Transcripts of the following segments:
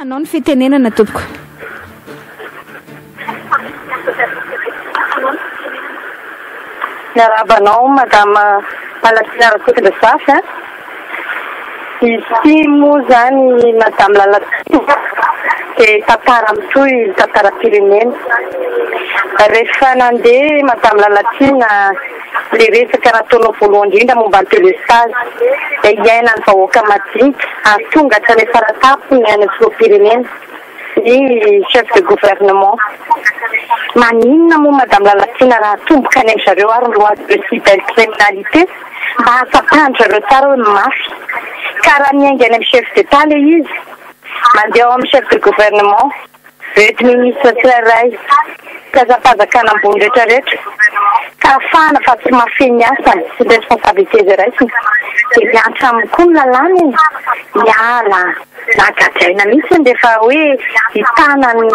Anao ny fitenenana tompoko. Miarahaba anao Madame Lalatiana Rakotondrazafy a. Izy ity moa izany Madame Lalatiana dia tantara mitohy ny tantaram-pirenena. Rehefa nandeha Madame Lalatiana ilay resaka nataonao voalohany indrindra momba ny délestage dia iainan'ny vahoaka madinika ary tonga hatrany am-paratampony any amin'ny filoham-pirenena ny chef de gouvernement. Maninona moa Madame Lalatiana raha atomboka any amin-dry zareo ary ny loi de cybercriminalité mba hahatsapan-dry zareo tsara hoe mafy. Ka raha miainga any amin'ny chef d'Etat ilay izy, mandeha ao amin'ny chef de gouvernement, Ireto ministra tsirairay, mpiasam-panjakana ambony rehetra rehetra, ka afahana fa tsy mahafehy ny asany sy ny responsabilité izay raisiny, dia miantra aminy koa ny lalàna e! Miala na gadraina mihitsy rehefa hoe hitana ny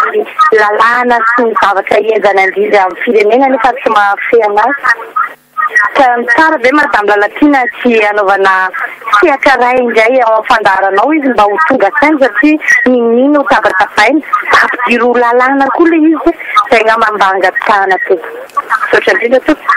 lalàna sy ny zavatra henjana indrindra amin'ny firenena nefa tsy mahafehy anazy. Ka tsara ve madame Lalatiana tsy hanaovana sehatra iray indray ao amin'ny fandaharanao izy mba ho tonga saina satria niniana ho tabatabaina, ampidiro ho lalàna koa ilay izy izay angamba mba hangatahana teo. Misaotra indrindra tompoko.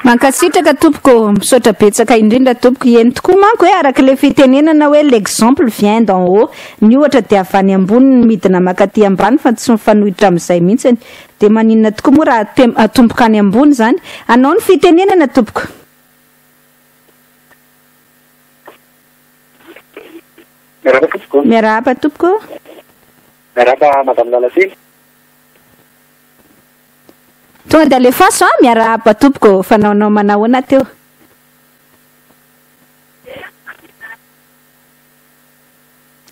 Mankasitraka tompoko, misaotra betsaka indrindra tompoko, eny tokoa manko e, araka ilay fitenenana hoe l'exemple vient d'en haut, ny ohatra dia avy any ambony ny midina mankaty ambany fa tsy mifanohitra amin'izay mihitsiny. Dia maninona tokoa moa raha atomboka any ambony izany? Anao ny fitenenana tompoko. Miarahaba tompoko. Miarahaba tompoko. Miarahaba Madame Lalatiana. Tonga dia alefaso a, miarahaba tompoko, fanaonao manahoana teo?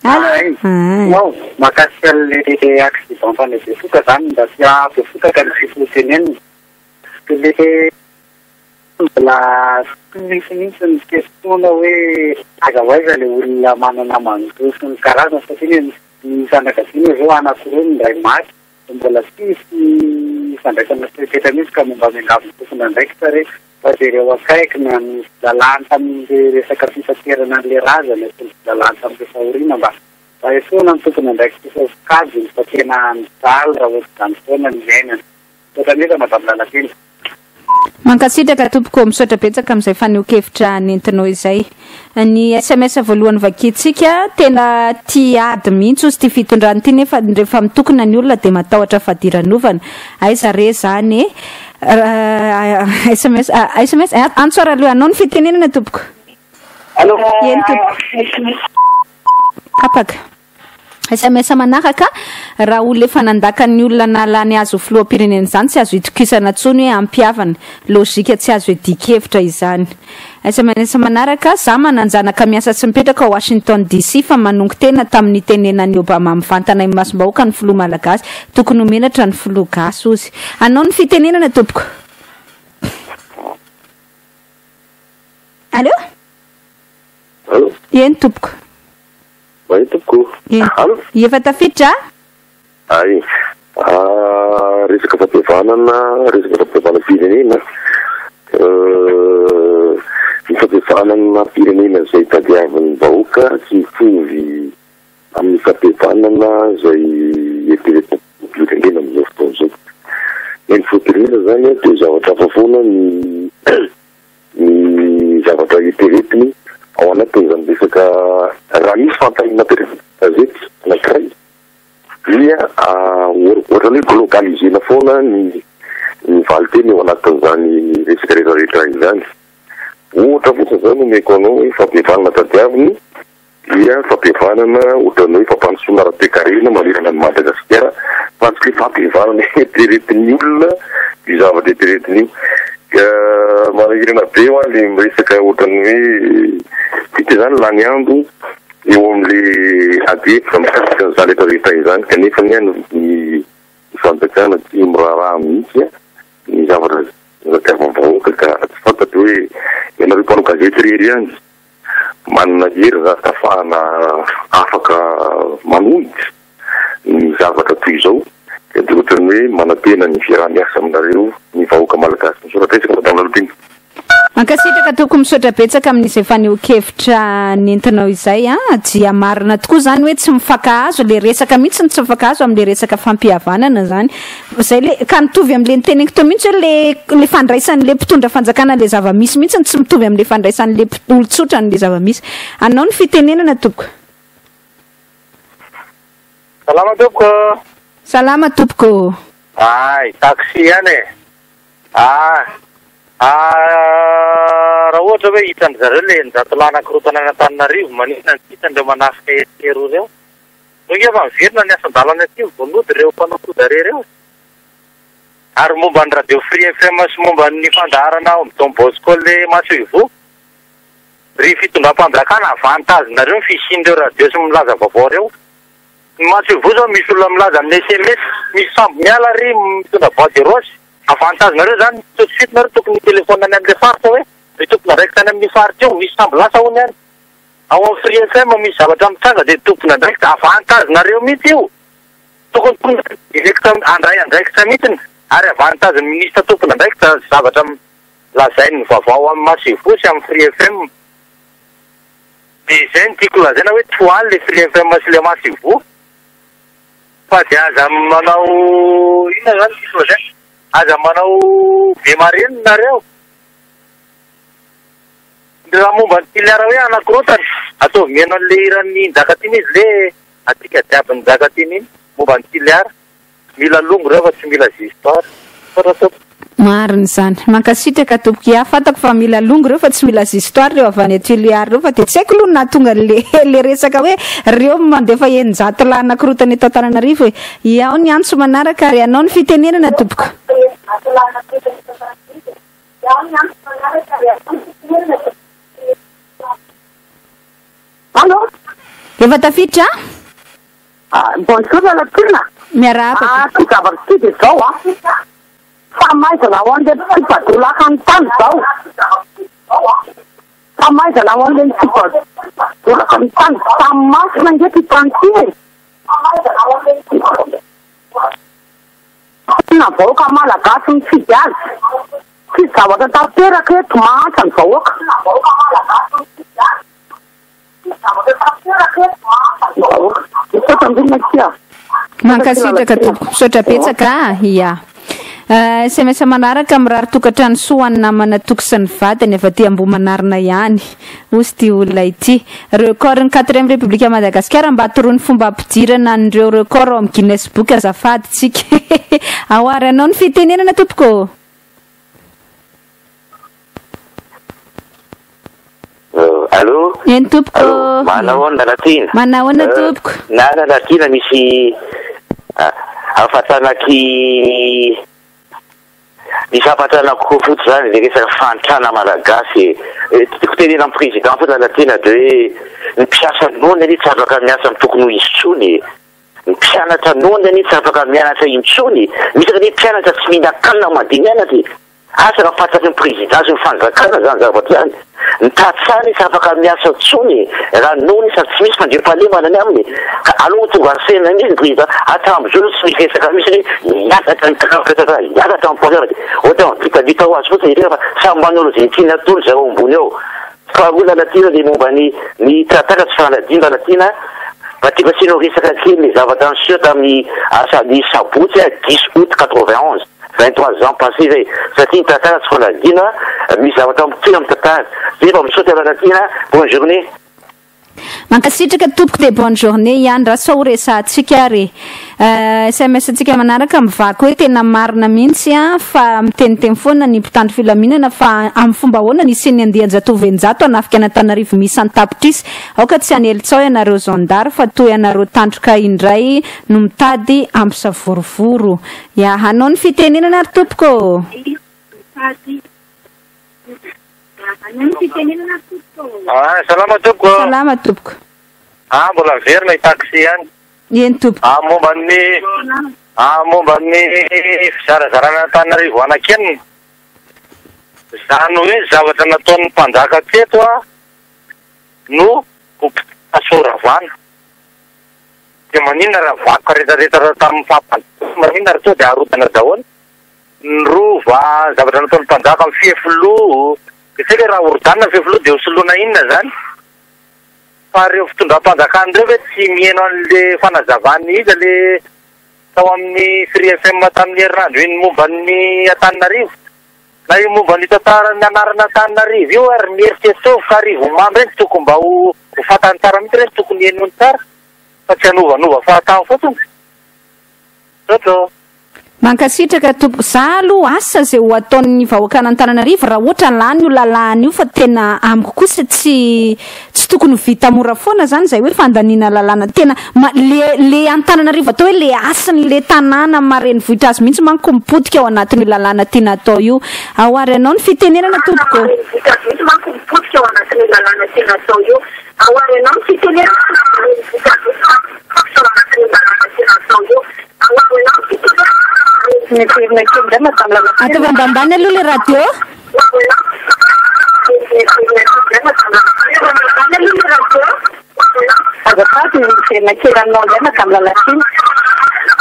Ay, non, mahakasika an'le accident tany Befoka zany mba tsy Befotaka no tiako ho tenenina. Le mbola tsy misy mihitsy ny question hoe aiza ho aiza le olona manana manjo sy ny karazany satria ny ny fianakaviana zao anankiroa ny iray maty de mbola tsisy fandraisana fepetra mihitsy ka mba miangavy ny tompon'andraikitra re Fa jereo akaiky na ny lalàna tamin'le resaka fitaterana an'le razana sy ny lalàna tamin'le fahoriana mba mba esoina ny tompon'andraikitra isan-tsokajiny fa tena mijaly raha ohatr'izany foana ny iainana. Misaotra indrindra Madame Lalatiana. Mankasitraka tompoko, misaotra betsaka amin'izay fanehoan-kevitra nentinao izay. Ny sms voalohany vakintsika, tena tia ady mihitsy ozy ity fitondrana ity nefa rehefa mitokona ny olona dia matahotra fadiranovana. Aiza re zany e? Sms sms antso ary aloha anao ny fitenenana tompoko. Allo. Eny tompoko. Tapaka. Sms manaraka, raha olona efa nandaka ny olona nahalany azy ho filoham-pirenena izany tsy azo itokisana intsony hoe hampihavana. Lojika tsy azo iadian-kevitra izany. Sms manaraka, za manan-janaka miasa sy mipetraka ao Washington DC fa manongo tena tamin'ny nitenenan'i Obama mivantana imasom-bahoaka ny filoha malagasy. Tokony ho menatra ny filoha gasy ozy. Anao ny fitenenana tompoko. Allo? Allo? Eny tompoko. Eny tompoko. Eny. Allo? Efa tafiditra? Hay. Resaka fampihavanana, resaka fampihavanam-pirenena, ny fampihavanana-pirenena izay tadiavin'ny vahoaka tsy mitovy amin'ny fampihavanana izay eritreretin'ny filoham-pirenena amin'izao fotoana izao. Ny an'ny filoham-pirenena izany dia zavatra hafa foana ny ny zavatra eritreretiny ao anatin'izany resaka raha misy fanontaniana apetraky ny gazety anankiray dia ohatran'ny hoe globaliser-na foana ny ny valinteny ao anatin'izany resaka rehetra rehetra izany. Ohatra fotsiny izao no omeko anao hoe fampihavanana tadiaviny dia fampihavanana ohatran'ny hoe fampandrosoana ara-toekarena manerana an'i Madagasikara fa tsy hoe fampihavanana eritreretin'ny olona io zavatra eritreretiny io. Ka manahirana be hoa le miresaka ohatran'ny hoe tsika izany lany andro eo amin'le ady hevitra mikasika an'izany rehetra rehetra izany kanefa anie ny fanjakana tsy miraharaha mihitsy ny zavatra tadiavin'ny vahoaka ka tsy fantatro hoe ianareo mpanao gazety irery ihany manana hery za ahafahana afaka manohitra ny zavatra toy izao dia ohatran'ny hoe manantena ny fiaraha-miasa aminareo ny vahoaka malagasy. Misaotra betsaka Madame Lalatiana. Mankasitraka tompoko, misaotra betsaka amin'izay fanehoan-kevitra nentinao izay a. Dia marina tokoa izany hoe tsy mifankahazo le resaka mihitsy ny tsy mifankahazo amin'le resaka fampihavanana izany. Zay le ka mitovy amin'le niteneniko teo mihitsy hoe le le fandraisan'le mpitondra fanjakana le zava-misy mihitsy no tsy mitovy amin'le fandraisan'le olon-tsotra an'le zava-misy. Anao ny fitenenana tompoko. Salama tompoko. Salama tompoko. Ay, taxi ihany e. Ah, ah, raha ohatra hoe hitan-dry zareo ilay 600 lahy anankiroa any Antananarivo, maninona no tsy hitan'ireo manafika etsy sy eroa ireo? Moa ange efa miverina ny asan-dalana aty vao nody ireo mpanao coup d'arrêt ireo? Ary momba ny radio Free FM sy momba ny fandaharana ao amin'ny Don Bosco ilay masoivoho, ry fitondram-panjakana avantage-nareo ny fisian'ireo radio sy milaza vaovao ireo. Ny masoivoho izao misy olona milaza amin'ny sms, misy sambo miala ary mitondra bois de rose. Avantage nareo zany, tout de suite nareo tokony hi-telephone any amin'ilay faritra hoe ny tompon'andraikitra any amin'io faritra io, misy sambo lasa hono any. Ao amin'ny Free FM misy zavatra mitranga dia tompon'andraikitra, avantage nareo mihitsy io. Tokony tonga direct handray andraikitra mihitsy ary avantage ny ministre tompon'andraikitra zavatra lazain'ny vaovao amin'ny masoivoho sy amin'ny Free FM. Dia izay no tiako lazaina hoe toaly le Free FM sy le masoivoho fa dia aza manao inona izany no tiako lazaina? Aza manao be marenina nareo. Ny raha momba ny Toliara hoe anakorontana, ataovy mihaino an'le hiran'ny Njakatiana izy le antsika jiaby Njakatiana iny momba ny Toliara. Mila longo reo fa tsy mila histoire. Misaotra tompoko. Marina izany. Mankasitraka tompoko. Ya, fantako fa mila longo reo fa tsy mila histoire reo avy any Tuléar reo fa dia tsy haiko aloha ny nahatonga an'le le resaka hoe reo mandefa 600 lahy anakirotana eto Antananarivo e. Iao ny antso manaraka ary anao ny fitenenana tompoko. Allô? Efa tafiditra? Bonjour Lalatiana. Miarahaba. Ah, ty zavatra ty dia zao a. Famaizana ho an'ilay mpipa-dolaka ny tany zao. Famaizana ho an'ilay mpipa-dolaka ny tany. Samy masina ange ty tany ty e. Tena vahoaka malagasy mifidy azy. Tsisy zavatra tanteraka eto, mahantra ny vahoaka. Mankasitraka tompoko. Misaotra betsaka a. Ia. SMS manaraka mirary tokantrano soa ho an'ny namana Toky sy ny vadiny avy aty Ambohimanarina ihany. Hoy ity olona ity. Record ny quatrième République Madagasikara mba atoroy ny fomba ampidirana an'ireo record ao amin'ny Guinness Book azafady tsika. Ao ary anao ny fitenenana tompoko ô. Allô? Eny tompoko. Allô, manahoana Lalatiana? Manahoana tompoko? Na Lalatiana misy hafatra anaky misy hafatra anaky fotsy zany le resaka fahantrana malagasy e. Tiako tenena amin'ny président fotsiny Lalatiana de hoe ny mpiasa noana anie tsy afaka miasa amin'ny tokony ho izy intsony e. Ny mpianatra noana anie tsy afaka mianatra intsony e. Misy anie mpianatra tsy mihinan-kanina mandeha mianatra e. Asa raha fantatry ny président sy ny fanjakana zany zavatra zany. Ny tantsaha anie tsy afaka miasa intsony e, raha noana izy sady tsy misy fandriampahalemana any aminy e. Ka aleo ho tonga saina mihitsy ny président, hatramin'izao aloha tsy misy resaka mihitsy hoe hiakatra ny karama, hiakatra ny salaire dia ohatran'ny vitavita ho azy fotsiny ireny fa samy manao izay tiany atao ry zareo ambony ao. Faharoa Lalatiana dia momba ny ny tantara tsy fanadino Lalatiana mba tiako asianao resaka kely ny zavatra niseho tamin'ny asa ny sabotsy dix août 91. 23 ans passé zay satria ny tantara tsy fanadino misy zavatra mitohy amin'ny tantara zay vao misaotra Lalatiana bonne journée. Mankasitraka tompoko dia bonne journée ihany raha sao ho resahantsika ary e. Sms antsika manaraka mivaky hoe tena marina mihitsy an fa miteniteny foana ny mpitandro filaminana fa amin'ny fomba ahoana ny hisian'ny andian-jatovo 600 hanafika an'Antananarivo miisa an-tapitrisa aoka tsy hanely tsao ianareo zandary fa toa ianareo tandroka indray no mitady hampisavorovoro Ya, hanao ny fitenenana ry tompoko ô. Ah, salama tompoko. Salama tompoko. Ah, mbola miverina i taxi ihany. Eny tompoko. Ah, momba ny ah, momba ny fizarazarana Antananarivo anakenina. Izany hoe zavatra nataon'ny mpanjaka teto ah, no ho mpitasoravana. Dia maninona raha vakoka retraretra tamin'ny faha-mpanjaka, maninona raha tonga dia arodana daholo ny rova, zavatra nataon'ny mpanjaka amin'ny fefiloha. Dia tsy haiko hoe raha horodanina ny fefiloha dia hosoloina inona izany? Fa ireo fitondram-panjakana ireo ve tsy miheno an'le fanazavan'ny iza le tao amin'ny Free FM tamin'ny herinandro iny momba ny Antananarivo? Na io momba ny tantaran'ny anarana Antananarivo io ary ny eritreritra fa Arivonimamo ireny tokony mba ho ho fantany tsara mihitsy ireny tokony henoiny tsara fa tsy hanovanova fahatany fotsiny. Misaotra ô. Mankasitraka tompoko. Za aloha asa ze ho ataon'ny vahoakan'Antananarivo raha ohatra lany io lalàna io fa tena amiko kosa tsy tsy tokony ho vita mora foana zany zay hoe fandaniana lalàna tena ma le le Antananarivo atao hoe le hasin'ny le tanàna maha renivohitra azy mihitsy manko mipotika ao anatin'io lalàna tiana atao io. Ao ary anao ny fitenenana tompoko. Miverina kely indray madame Lalatiana. Ataovy ambanimbany aloha le radio. Azafady miverina kely aminao indray madame Lalatiana.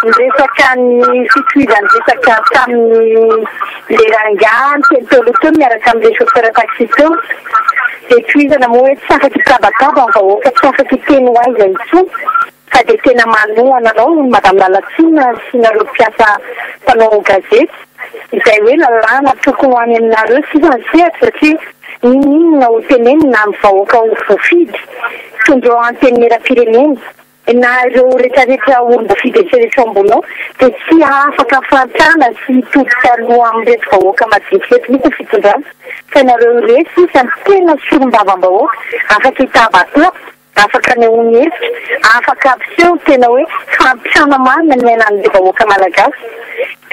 Miresaka ny fitohizan'ny resaka tamin'ny le rangahy niteny teo aloha teo miaraka amin'ilay chauffeur taxi teo. Dia tohizana moa hoe tsy afaka hitabataba ny vahoaka, tsy afaka hiteny ho aiza intsony. Fa dia tena manohana anao Madame Lalatiana sy nareo mpiasa mpanao gazety izay hoe lalàna tokony ho any aminareo sisa ny sehatra satria n'inon'inona ho tenenina amin'ny vahoaka ho voafidy tondro antenimierampirenena na ireo retraretra olom-boafidy eritreretra ao ambony ao dia tsy hahafaka fahantrana sy hitodika aloha amin'ireto vahoaka madinika ireto mihitsy ny fitondrana fa ianareo irery sisa no tena solombavambahoaka afaka hitabataba Afaka anehoany hevitra, afaka ampiseho tena hoe fahantrana marina ny iainan'ilay vahoaka malagasy.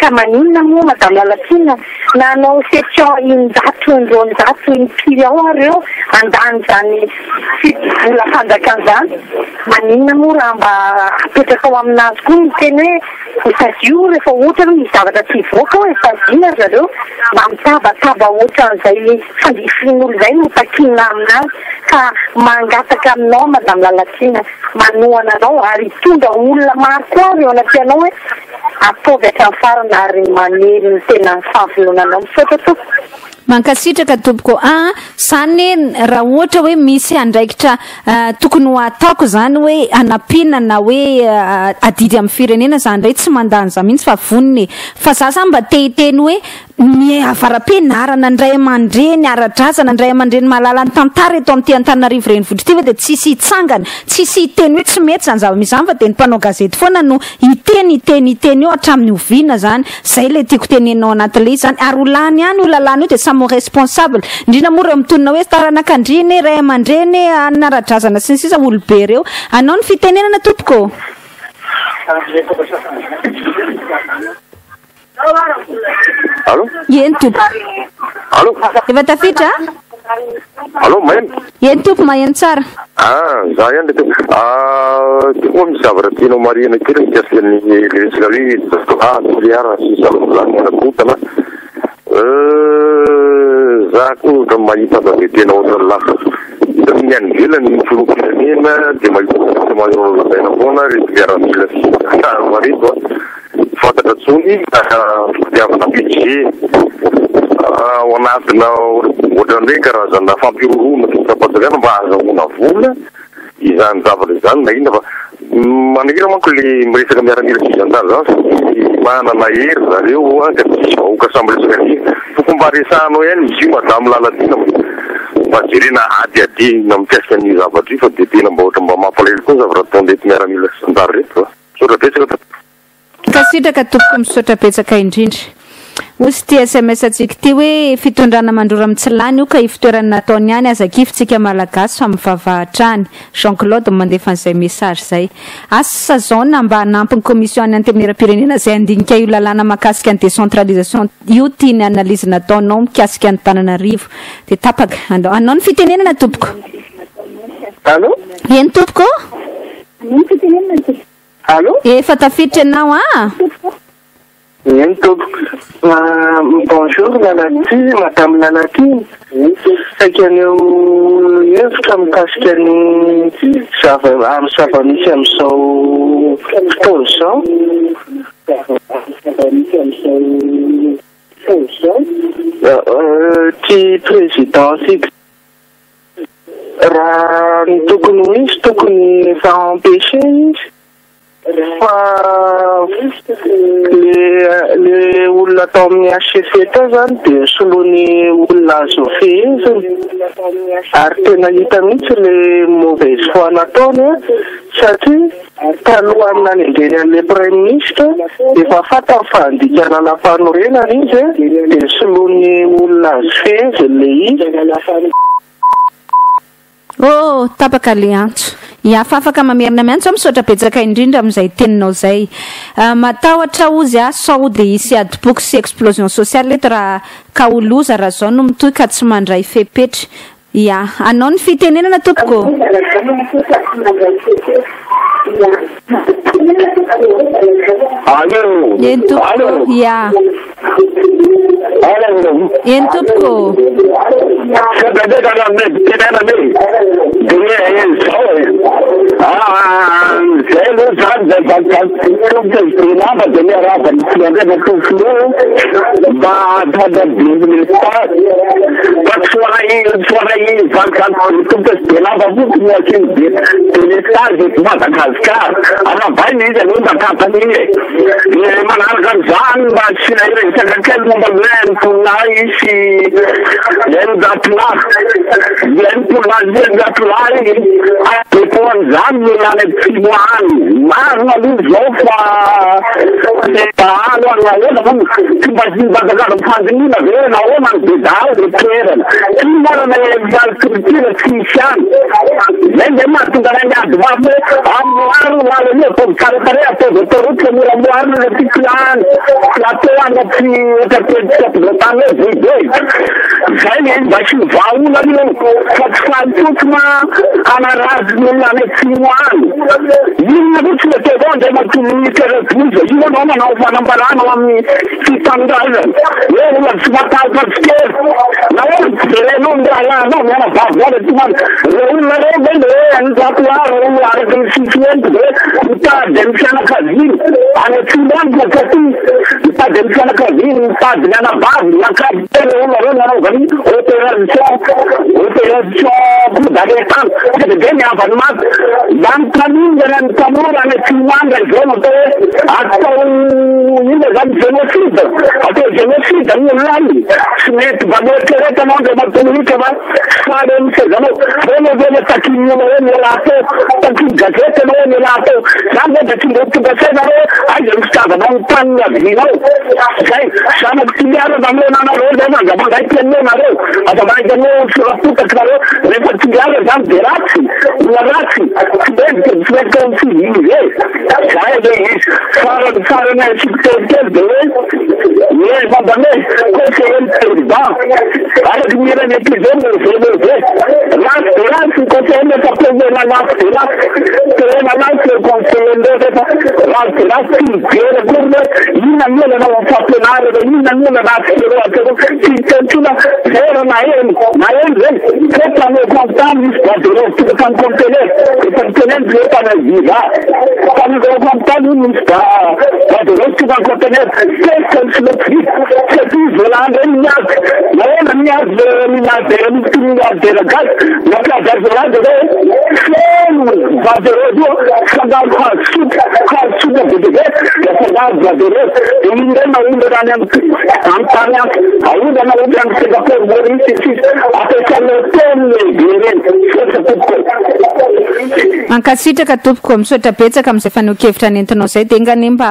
Ka maninona moa Madame Lalatiana na hanao session 600 in-droanjato impiry ao ary eo handany izany volam-panjakana izany? Maninona moa raha mba apetraka ao aminazy koa ny teny hoe hosazio rehefa ohatra hoe misy zavatra tsy hivoaka ao e, saziana ry zareo mba mitabataba ohatran'izay fandrifirin'olo izay no takiana aminazy. Ka mangataka aminao Madame Lalatiana, manohana anao ary hitondra olona maro koa ary eo anatrehanao hoe ataovy hatramin'ny farany ary manery ny tena fahavononanao. Misaotra tompoko. Mankasitraka tompoko a! Zany raha ohatra hoe misy andraikitra tokony ho ataoko zany hoe hanampiana na hoe adidy amin'ny firenena za ndray tsy mandà an'izany mihitsy fa vonona e! Fa za zany mba te hiteny hoe Ny avara-pianarana, ny ray aman-dreny ara-drazana, ny ray aman-dreny mahalala ny tantara eto amin'ity Antananarivo renivohitra ity ve dia tsisy hitsangana, tsisy hiteny hoe tsy mety izany zava-misy izany fa dia ny mpanao gazety foana no hiteny, hiteny, hiteny eo hatramin'ny oviana izany? Izay ilay tiako tenenina ao anatin'ilay izy izany. Ary ho lany ihany io lalàna io dia samy ho responsable. Indrindra moa ireo mitonona hoe taranak'andriana e, ray aman-dreny e, an'ny ara-drazana sy ny sisa, olobe ireo. Anao ny fitenenana tompoko ô. Allô? Eny tompoko. Allô? Efa tafiditra? Allô, maheno? Eny tompoko, maheno tsara. Ah, za ihany le tompoko. Ah, ty koa misy zavatra tianao marihina kely mikasika ny le resaka hoe ah, Toliara sy zavatra zany manakorontana. Euh, za koa ohatra mahita fa de tena ohatran'ny lasa hitako ny any ivelany ny filoham-pirenena dia mahita zavatra mahazo lazaina foana reto miaramila sy gendarme reto a. Fantatra intsony na fitadiavana budget ao anatina ohatran'ny hoe karazana fampihorohoroana fitondram-panjakana mba hahazahoana vola izany zavatra izany na inona fa manahira manko le miresaka miaramila sy zandary zany satria manana hery zareo ka tsisy vahoaka samy miresaka an'iny. Tokony mba resahanao ihany izy io madame Lalatiana mba jerena hadihadiana mikasika an'io zavatra io fa dia tena mba ohatran'ny mba mampalahelo koa ny zavatra ataon'ireto miaramila sy zandary ireto a. Misaotra betsaka tompoko. Mankasitraka tompoko misaotra betsaka indrindra. Hozy ity sms antsika ity hoe fitondrana mandrora mitsilany io ka ifotoerany nataony ihany aza kivy tsika malagasy fa mivavaha hatrany. Jean Claude no mandefa an'izay message izay. Asa zao na mba hanampy ny commission any antenimierampirenena izay handinika io lalàna mahakasika ny décentralisation io ty ny analyse nataonao mikasika an'i Tananarivo. Dia tapaka. Andao anao ny fitenenana tompoko. Allô? Eny tompoko. Allô? Efa tafiditra ianao an! Eny tompoko. Bonjour Lalati, Madame Lalati. Saika haneho hevitra mikasika ny zava amin'ny zava-misy amin'izao fotoana izao. fonction. Ty président sy raha ny tokony ho izy tokony efa empêché izy fa le le olona tao amin'ny HCC tao zany de soloany olona azo feheziny ary tena hita mihitsy le mauvaise foi nataony a satria talohan'ny nanendreny an'le premier ministre efa fantany fa handika lalam-panorenana izy de soloany olona azo feheziny le izy. Oh, tapaka le antso. Ia, fa afaka mamerina miantso aho. Misaotra betsaka indrindra amin'izay teninao izay. Matahotra ozy aho sao dia hisy adim-poko sy explosion sociale eto raha ka ho loza raha zao no mitohy ka tsy mandray fepetra. Ia, anao ny fitenenana tompoko. Allo. Eny tompoko. Ia. Allo. Eny tompoko. Zay aloha zany zay valikavalitomboka de miarahaba ny filoha filoha mba hatana delestazy fa tsy hoanay valikavalitomboka sy belamba fotsiny no asiany delestazy eto Madagasikara. Arahabaina izy aloha mba tapany iny e. De manaraka an'izany mba asiana resaka kely momba ny hoe enimpololahy sy eninjatolahy. Enimpololahy sy eninjatolahy depoan'izany ny olona any atsimo any. Marina aloha izao fa dahalo ary nahoana moa tsy mba mba fandiniana ve hoe nahoana ny be dahalo le toerana. Tsy manana infrastructure tsy misy any. Zay zay mahatonga anay miady mafy hoe amoaro lalana io, ataovy tsara tarehy, ataovy autoroute fa mora amoarina le ty plan plateau any tsy ohatran'ny ampovoantany hoe vohibe. Zay le mba sy vahaolana io fa tsy faly fotsiny hanarazy ny olona any atsimo any. Inona mihitsy le ataonao Andriamatoa Ministra Rajoelina io anao manao fanambarana ao amin'ny tia tanindrazana hoe olona tsy matahotra tsy kely. Nahoana tsy jerenao ny rahalahinao ny anabavy any atsimo any. Reo olona reo ve le hoe eninjatolahy reo olona araky ny fifihentiko ve mitady ny fianakaviany any atsimo any fa tsy aty mitady ny fianakaviany mitady ny anabavy ny ankady reo olona reo nanaovany opération coup d'arrêt tany de be ny havany maty. Mba mitaninana ny tanora any atsimo any raha izao no atao hoe atao inona zany génocide, atao génocide ny olona any. Tsy mety mba mieritrereta anao Andriamatoa Ministra fa faly amin'ny sezanao. Reo ve le takin'ny olona hoe miala atao, takin'ny gazety anao hoe miala atao. Zany ve de tsy mbo tonga saina hoe aiza ny fitiavanao ny tany niavianao. Zay zanako Toliara namoana anareo zay fa aza mangaika anao nareo, aza mangaika anao sorapotaky nareo. Rehefa Toliara zany de ratsy, olona ratsy, tsy mendrika, tsy mendrika ho civilisé. Zay le izy. Farany farany asiko kelikely de hoe le momba ny hoe conseiller ny président araky ny hirany episode mauvais mauvais ratsy de ratsy ny conseiller nefa pehena lafo de lafo, pehena lafo le conseiller ndreo nefa ratsy de ratsy, tsy mijery akory hoe inona ny olana ao amin'ny fampianarana, inona ny olana atsireo atsireo, tsy hitentsona zera na eny na eny zay hoe panneau comptable misy bois de rose tonga tany conteneur efa niteneniko hoe panneau visa panneau comptable io misy bois de rose tonga ny conteneur tezitra ny filoha satria vola andreny miady. Nahoana miady le milliardaire misy milliardaire gasy mampiady azy raha de hoe feno bois de rose io fangaro hazo tsotra, hazo tsotra be de be de fangaro bois de rose de iny ndray naolana any amin'ny tany hafa, aolana ohatra any Singapour, Maurice sy sisa ampiasainao teny lehibe ireny. Misaotra tompoko. Mankasitraka tompoko, misaotra betsaka amin'izay fanehoan-kevitra nentinao izay, dia enga anie mba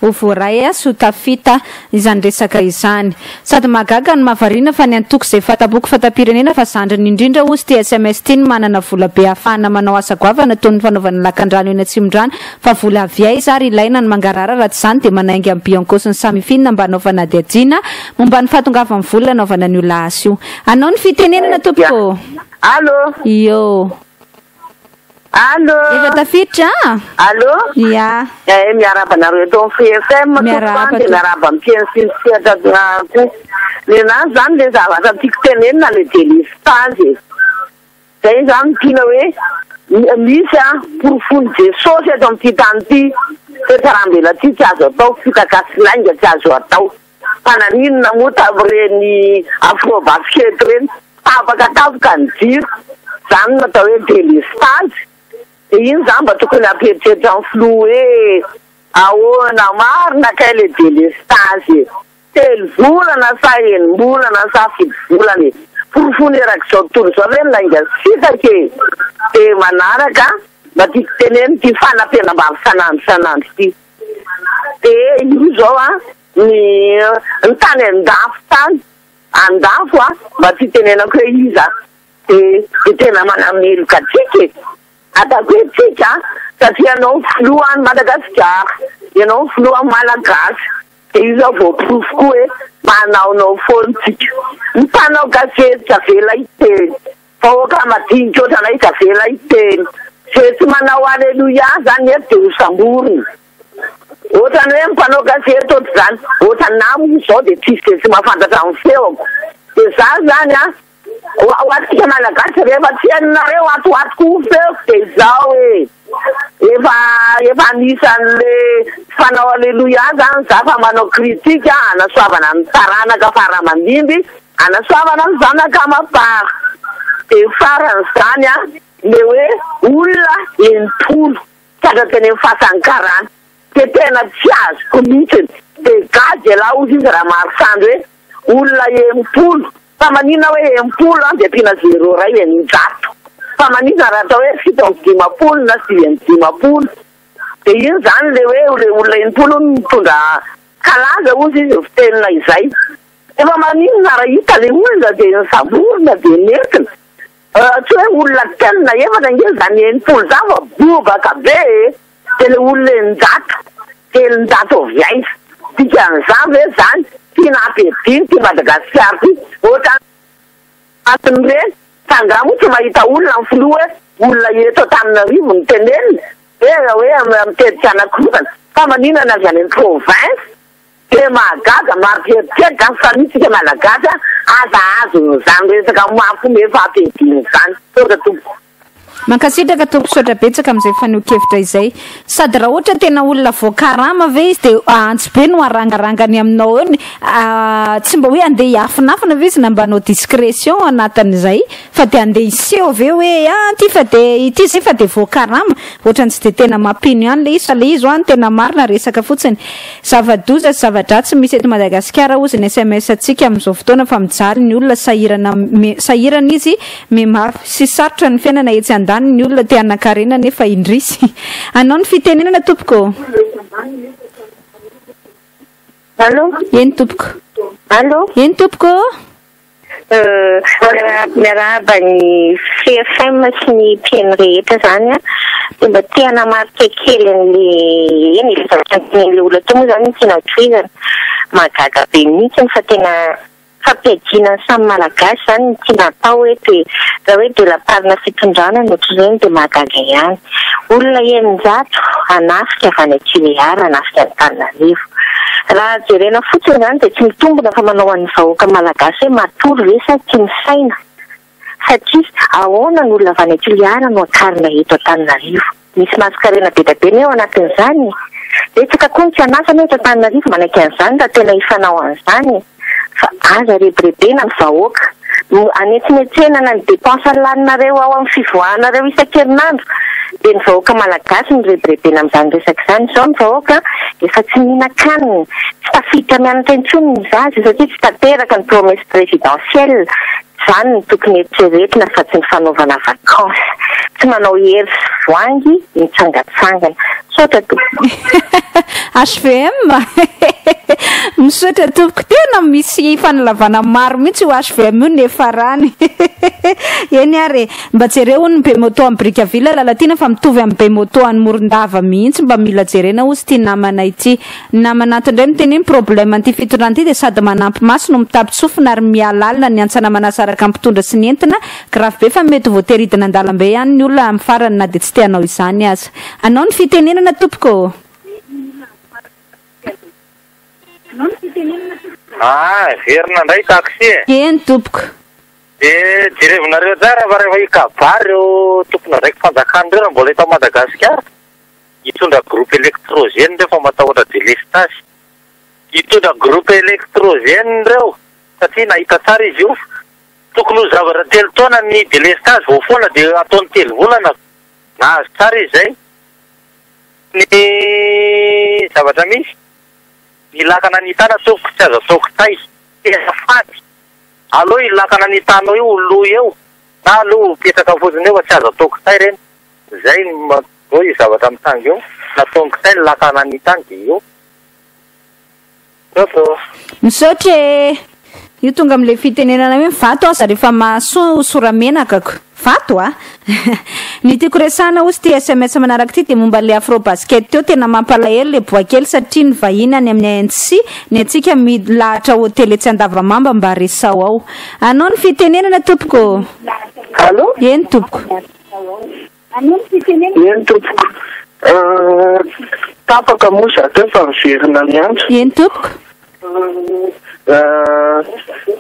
ho voaray sy ho tafita izany resaka izany. Sady mahagaga no mahavariana fa ny antoko izay fata-boky fata-pirenena fa zandriny indrindra hozy ity SMS ity no manana vola be ahafahana manao asa goavana toy ny fanaovana lakandrano eny Atsimondrano fa vola avy aiza ary ilaina ny mangarahara raha tsy izany dia manainga amin'ny Bianco sy ny Samifin mba hanaovana adihadiana momba ny fahatongavan'ny vola hanaovana an'io lahasa io. Anao ny fitenenana tompoko. Allo. Io. Allo. Efa tafiditra? Allo. Ya. Miarahaba anareo eto amin'ny Free FM tompoko Miarahaba dia tompoko. miarahaba amin'ny mpihaino sy ny sehatra koa. Ny anazy zany le zavatra tiako tenenina le délestage e. Zay zany tiana hoe misy a porofon'i Jesosy eto amin'ity tany ity. Fiatsarambela ty tsy azo atao, fitaka sy lainga tsy azo atao. Fa naninona moa tamin'ireny afro-basket ireny tapaka tampoka ny jiro? Izany no atao hoe delestazy. Dia iny izany mba tokony hampieritreritra ny filoha hoe ahoana marina kay ilay delestazy e? Telo volana sa enim-bolana sa fito volana e? Porofoiny erak'izao tontolo izao ve ny lainga sy fitaka e? Dia manaraka mba tiako tenenina ity fanampenam-bava isan'andro isan'andro ity. Dia io izao an, ny ny tany an-dafy tany, an-dafy an, mba tsy hitenenako hoe iza, dia dia tena manameloka antsika e! Ataoko hoe tsika satria ianao filoha an'i Madagasikara, ianao filoha malagasy, dia io izao voaporofo koa hoe manaonao foana tsika. Ny mpanao gazety tsy avela hiteny, vahoaka madinika ohatranay tsy avela hiteny, izay tsy manao aleloia zany eto dia hosamborina. Ohatran'ny hoe mpanao gazety ohatr'izany, ohatranà moa izao dia tsisy dia tsy mahafantatra ny feoko. Dia za zany an, Ho antsika Malagasy rehefa tsy henonareo ato ho ato koa feoko dia izao e! Efa efa anisan'le tsy mpanao aleloia zany za fa manao critique hanasoavana ny taranaka fara aman-dimby, hanasoavana ny zanaka amam-para. Dia farany izany an, le hoe olona 60 tratra teny amin'ny fasan'ny karana dia tena tsy azoko mihitsiny. Dia gaga ialahy hozy izy Ramarosandry hoe Olona 60, fa maninona hoe 60 an dia ampiana zéro iray 600? Fa maninona raha atao hoe 57 na 59? Dia iny izany ilay hoe ilay olona 60 hono nitondra kalaza hozy izy ny fitenina izay. Efa maninona raha hita ilay olona dia nosamborina dia nentina? Tsy hoe olona telo na efatra ange izany 60 izany fa bobaka be e! Dia ilay olona 600, 300 avy aiza? Dikan'izany ve izany tiana hampiadiana ity Madagasikara ity? Ohatran'ireny fa angaha moa tsy mahita olona ny filoha hoe olona eto Antananarivo no tenenina hoe hoe mitetika anakorontana fa maninona ny avy any amin'ny province? Dia mahagaga, mampieritreritra fa ny tsika Malagasy aza azon'izany resaka mampiomehy fampiadiana izany. Misaotra tompoko. Mankasitraka tompoko misaotra betsaka amin'izay fanehoan-kevitra izay. Sady raha ohatra tena olona voakarama ve izy dia antsy be no arangarangany aminao eo ny tsy mba hoe andeha hiafinafina ve izy na mba hanao discrétion anatin'izay fa dia andeha hiseho ve hoe ah ity fa dia ity izay fa dia voakarama. Ohatran'ny tsy dia tena mampino ihany ilay izy fa ilay izy hoa no tena marina resaka fotsiny. Zava-doza sy zava-dratsy misy eto Madagasikara hozy ny sms antsika amin'izao fotoana fa mijaly ny olona sahirana sahirana izy mimafy sy sarotra ny fiainana etsy andaniny ny olona te hanankarena nefa indrisy. Anao ny fitenenana tompoko ô. Allô? Eny tompoko. Allô? Eny tompoko ô. Miarahaba ny Free FM sy ny mpihaino rehetra izany an. Dia mba te hanamarika kely an'le eny e, zavatra notenenin'ilay olona teo moa izany no tiana hotohizana. Mahagaga be mihitsy fa tena fampiadiana ny samy Malagasy izany no tiana atao eto e. Raha hoe de la part-na fitondrana no ohatr'ireny dia mahagaga ihany. Olona 600 hanafika avy any Tuléar hanafika an'Antananarivo. Raha jerena fotsiny izany dia tsy mitombina fa manao an'ny vahoaka malagasy hoe matory ve sa tsy misaina? Satria ahoana ny olona avy any Toliara no akarina eto Antananarivo? Misy masonkarena be dia be anie ao anatin'izany e! Betsaka koa ny tsy an'asa anie eto Antananarivo manaiky an'izany raha tena hifanao an'izany e! Fa aza rebirebena ny vahoaka. Anetsinetsenana ny dépense laninareo ao amin'ny fivoahanareo isan-kerinandro dia ny vahoaka malagasy no rebirebena amin'izany resaka izany. Izao ny vahoaka efa tsy mihinan-kanina, tsy tafiditra mianatra intsony ny zaza satria tsy tanteraka ny promesse présidentielle. Izany no tokony eritreretina fa tsy ny fanaovana vacances. Tsy manao hery sy voangy mitsangatsangana. Misaotra tompoko. HVM Misaotra tompoko. Tena misy fanalavana maro mihitsy io HVM io niafarany. Eny ary e. Mba jereo hono ny Bemoto any Brickaville Lalatiana fa mitovy amin'ny Bemoto any Morondava mihitsy mba mila jerena hozy ity namana ity. Ny namana ato indray miteny hoe ny problème an'ity fitondrana ity dia sady manampy maso no mitapitsofina ary miha lalina ny hantsana manasaraka ny mpitondra sy ny entina, grave be fa mety ho voatery hidina an-dalambe ihany ny olona amin'ny farany na dia tsy te hanao izany aza. Anao ny fitenenana tompoko ô! Ah, verina indray taxi e. Eny tompoko. Dia jerevinareo tsara fa rehefa hikabary ireo tompon'andraiki-panjakana ireo raha mbola eto Madagasikara, hitondra groupe électrogène ireo fa matahotra délestage. Hitondra groupe électrogène ireo satria nahita tsara izy io. Tokony ho zavatra 3 taona ny délestage vao foana dia ataony 3 volana. Nahazo tsara izy izay. Ny zavatra misy, ny lakana ny tana tompoko tsy azo atao kitay. Tena fady. Aleo io lakana ny tanao io ho lo eo na aleo ho petraka fotsiny eo fa tsy azo atao kitay ireny. Izay no io zavatra mitranga eo. Nataony kitay ny lakana ny tany dia eo. Misaotra. Misaotra e! Io tonga amin'ilay fitenenana hoe vato aza rehefa mahasoa hosoramenakako. Vato a! Ny tiako resahana hozy ity sms manaraka ity dia momba ilay afrobasket teo, tena mampalahelo ilay boakely satria ny vahiny any amin'ny ANC, ny antsika milahatra hotely etsy Andavamamba mba resaho ao. Anao ny fitenenana tompoko ô! Allô? Eny tompoko. Eny tompoko. Tapaka moa za teo fa miverina miantso. Eny tompoko.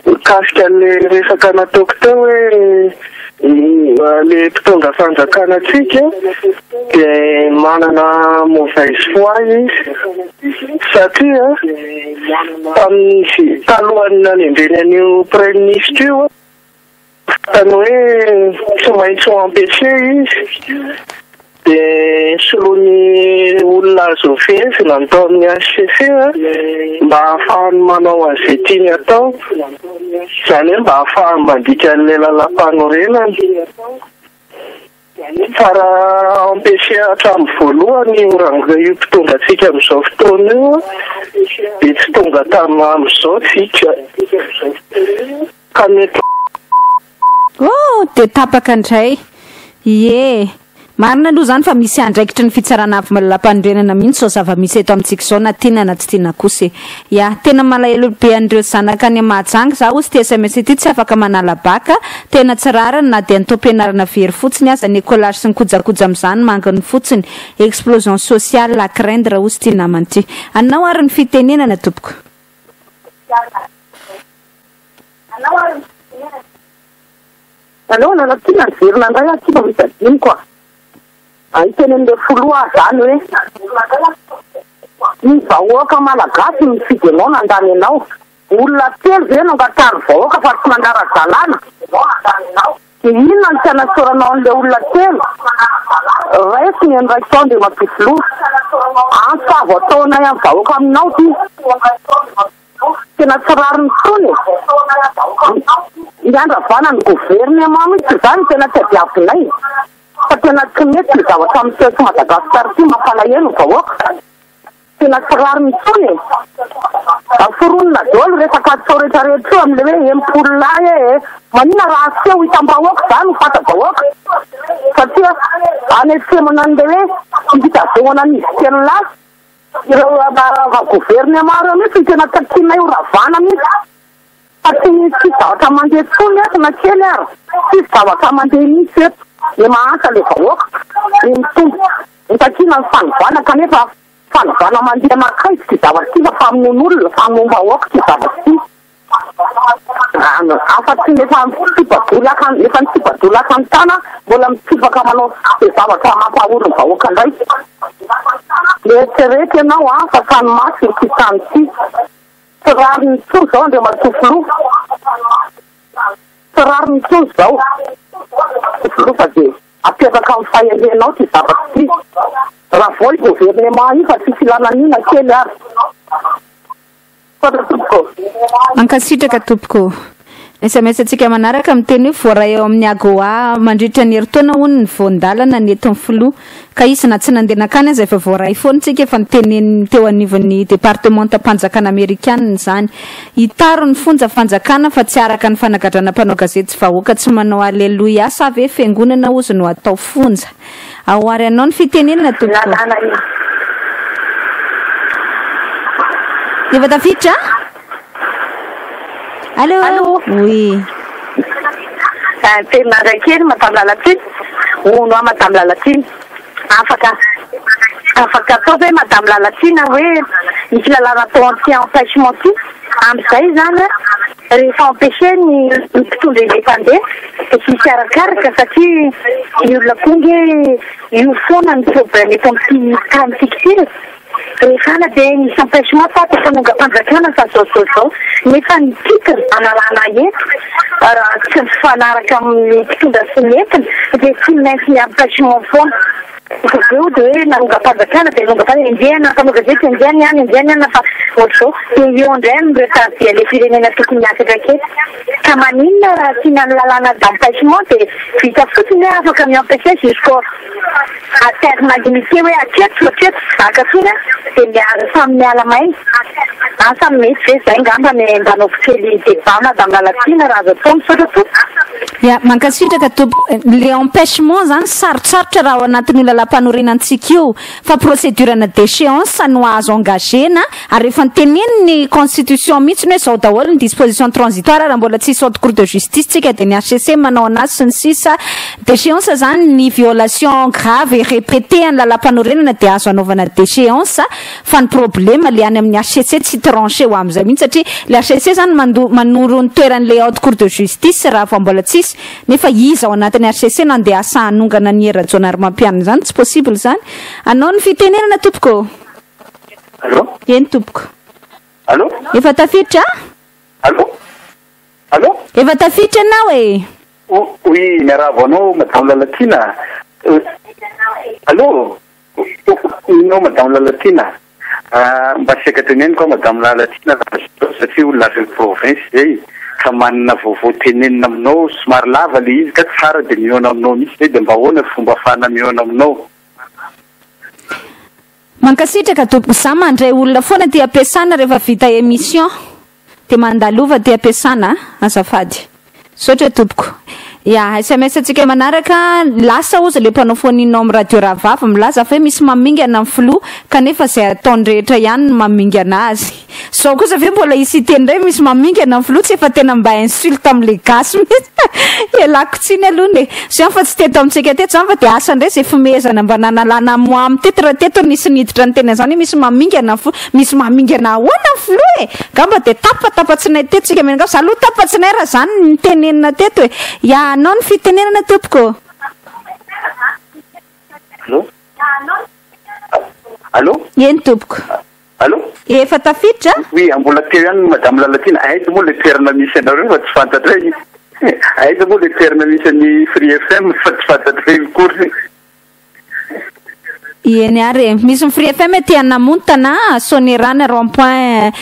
Mikasika an'ilay resaka nataoko teo hoe ilay mpitondra fanjakana antsika dia manana mauvaise foi izy satria tamin'izy talohan'ny nanendreny an'io praiminisitra io Fantany hoe tsy maintsy ho empêcher izy dia soloiny olona azo fehezina ny tao amin'ny HCC mba hahafahany manao an'izay tiany atao, izany hoe mba hahafahany mandika an'ilay lalàmpanorenana. Fa raha empêcher hatramin'ny voalohany io rangahy io mpitondra antsika amin'izao fotoana io dia tsy tonga tamin'ny amin'izao tsika. Ka mety. Oh! Dia tapaka indray. Ie. Marina aloha izany fa misy andraikitry ny fitsarana avo lalàmpanorenana mihitsy izao zava-misy eto amintsika izao na tiana na tsy tiana kosa e. Ya, tena malahelo be an'ireo zanaka any Mahajanga za hozy ity sms ity tsy afaka manala bac, tena tsy rariny na dia ny taom-pianarana very fotsiny aza, ny écolage sy ny kojakoja amin'izany manginy fotsiny, explosion sociale à craindre hozy ity namana ity. Anao ary ny fitenenana tompoko. Aleo Lalatiana niverina indray aho tsy mba misy adinoko a. Hiteny an'ilay filoha aho izany hoe ny vahoaka malagasy no nifidy anao nandany anao. Olona telo ve no angatahan'ny vahoaka fa tsy manara-dalàna? Dia inona no tsy anasoranao an'ilay olona telo? Raiso ny andraikitao Andriamatoa Filoha. Antso avo ataonay amin'ny vahoaka aminao ity. Tena tsy rariny intsony e! Ny handravana ny gouvernement mihitsy izany no tena tadiavinay fa tena tsy mety ny zavatra miseho eto Madagascar ity, mampalahelo ny vahoaka. Tena tsy rariny intsony e! Foronina daholo resaka atao rehetra rehetra io amin'ilay hoe 60 lahy e! Maninona raha aseho hitam-bahoaka izany ho fanta-bahoaka satria anetsemana an'ilay hoe fitazomana an'izy telo lahy. Ireo gouvernement ireo mihitsy no tena takianay ho ravana mihitsy fa tsy tsisy zavatra mandeha intsony eto na kely ary, tsisy zavatra mandeha mihitsy eto, ny mahantra le vahoaka, ny mitombo, ny takiana ny fanovana kanefa fanovana mandeha mankaiza ity zavatra ity fa famonoan'olona, famonoam-bahoaka ity zavatra ity. Afa-tsy ny efa mitsipa-dolaka, efa nitsipa-dolaka ny tana, mbola mitsipaka manao izay zavatra mampahory ny vahoaka indray. Mieritrereta ianao an, fa tany masina ity tany ity. Tsy rariny intsony izao Andriamatoa Filoha. Tsy rariny intsony izao. Filoha fa dia apetraka amin'ny fahendrenao ity zavatra ity. Ravao io gouvernement io fa tsisy ilana an'io na kely ary. Misaotra tompoko. Mankasitraka tompoko. Sms antsika manaraka miteny hoe voaray ao amin'ny AGOA mandritra ny herintaona hono ny voan-dalana nentin'ny filoha. Ka izy na tsy nandeha nankany aza efa voaray foana tsika efa notenenin'ny teo anivon'ny departemantam-panjakana amerikanina izany. Hitaro ny fonja fanjakana fa tsy araka ny fanagadrana mpanao gazety sy vahoaka tsy manao aleloia sa ve fiangonana hozy no atao fonja. Ao ary anao ny fitenenana tompoko. Lalàna io. Efa tafiditra? Allô? Allô? Oui. Teny mandray kely Madame Lalatiana. Hono aho Madame Lalatiana. Afaka afaka atao ve Madame Lalatiana hoe misy lalàna atao anti-empêchement ity? Amin'izay izany rehefa empêcher ny mpitondra indray mpandeha dia tsy misy arakaraka satria ny olona koa nge io foana ny problème eto amin'ity tany tsika ity e. Rehefa any dia misy empêchement fa dia fanongam-panjakana fa zao zao zao. Nefa ny titre analana eto raha tsy mifanaraka amin'ny mpitondra sy ny entiny dia tsy maintsy ny empêchement foana. Avy eo dia hoe nanongam-panjakana dia nanongam-panjakana, enjehina mpanao gazety, enjehina ny any, enjehina ny any fa ohatr'izao. Dia eo indray no retard ilay firenena tokony hiakatra kely. Ka maninona raha asiana ny lalàna d'empêchement dia vita fotsiny hoe afaka mi-empêcher jusqu'au à terme limité hoe hatreto hatreto tsy zaka intsony an, dia miala samy miala maina. Asa mety ve izay ngamba ny mba anaovy kely débat madame Lalatiana raha azo atao misaotra tompoko. Ya, mankasitraka tompoko. Le empêchement zany sarotsarotra raha ao anatin'io lalam-panorenantsika io fa procédure-na déchéance no azo engagena ary efa noteneniny ny constitution mihitsy hoe zao daholo ny disposition transitoire raha mbola tsisy haute cour de justice tsika dia ny HCC manao anazy sy ny sisa Déchéance zany ny violation grave et répétée an'ny lalam-panorenana dia azo anaovana déchéance fa ny problème le any amin'ny HCC tsy tranché ho amin'izay mihitsy satria le HCC zany mando manoro ny toeran'le haute cour de justice raha vao mbola tsisy nefa iza ao anatin'ny HCC no andeha asa hanongana an'i Hery Rajaonarimampianina zany tsy possible zany. Anao ny fitenenana tompoko ô. Allô? Eny tompoko. Allô? Efa tafiditra a? Allô? Allô? Efa tafiditra ianao e! Oui, miarahaba anao Madame Lalatiana. Allô? Inona Madame Lalatiana? Mba saika teneniko aho Madame Lalatiana satria olona avy any province zay ka manana vaovao tenenina aminao somary lava le izy ka tsara dia mihaona aminao mihitsy zay dia mba ahoana ny fomba ahafahana mihaona aminao? Mankasitraka tompoko, za mandray olona foana aty ampiasana rehefa vita émission. Dia mandalova aty am-piasana a! Azafady. Misaotra tompoko. Ya, sms antsika manaraka, lasa ozy le mpanao fonianao amin'ny radio rahavavy milaza fa hoe misy mamingana ny filoha kanefa izay ataony rehetra ihany no mamingana azy. Zao kosa ve mbola hisy hiteny indray misy mamingana ny filoha tsy efa tena mba insulte amin'le gasy mihitsy. Ialako tsiny aloha e. Zay fa tsy teto amintsika teto zany fa dia asa indray izay fimehezana mba nanalana moam teto raha teto nisy niditra niteny an'izany hoe misy mamingana ny filoha. Misy mamingana ahoana ny filoha e? Angamba dia tapatapatsinay teto tsika mianakavy, za aloha tapatsinay raha zany no nitenenina teto e! Ya anao ny fitenenana tompoko ô! Allô? Allô? Eny tompoko. Allô? Efa tafiditra? Oui, mbola teo ihany Madame Lalatiana, aiza moa ilay toerana misy anareo fa tsy fantatray. Aiza moa ilay toerana misy an'i Free FM fa tsy fantatray akory. Eny ary e. Misy ny Free FM aty Anamontana, Sonerana rond point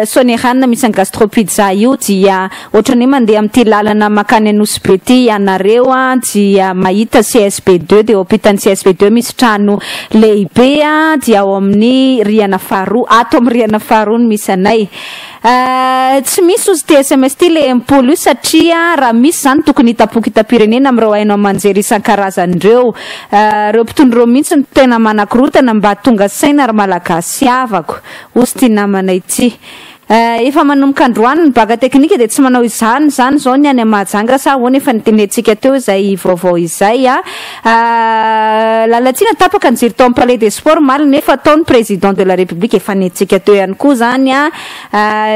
Sonerana misy an'i Gastro Pizza io dia ohatran'ny hoe mandeha amin'ity lalana mankany Anosibe ity ianareo dia mahita CSB deux dia eo ampitan'ny CSB deux misy trano lehibe dia ao amin'ny rihana faharoa, ato amin'ny rihana faharoa no misy anay. Tsy misy ozy ity sms ity le 60 io satria raha misy izany tokony hitapoka hitam-pirenena amin'ireo haino aman-jery isan-karazany ireo. Ireo mpitondra ireo mihitsy no tena manakorotana mba tonga saina ry Malagasy havako ozy ity namana ity. Efa manomboka androany ny bac teknika dia tsy manao izany izany izao ny any Mahajanga sa ahoana efa nitenentsika teo izay vaovao izay a. Lalatiana tapaka ny jiro tao amin'ny Palais des Sports omaly nefa tao ny Président de la République efa nentsika teo ihany koa izany a.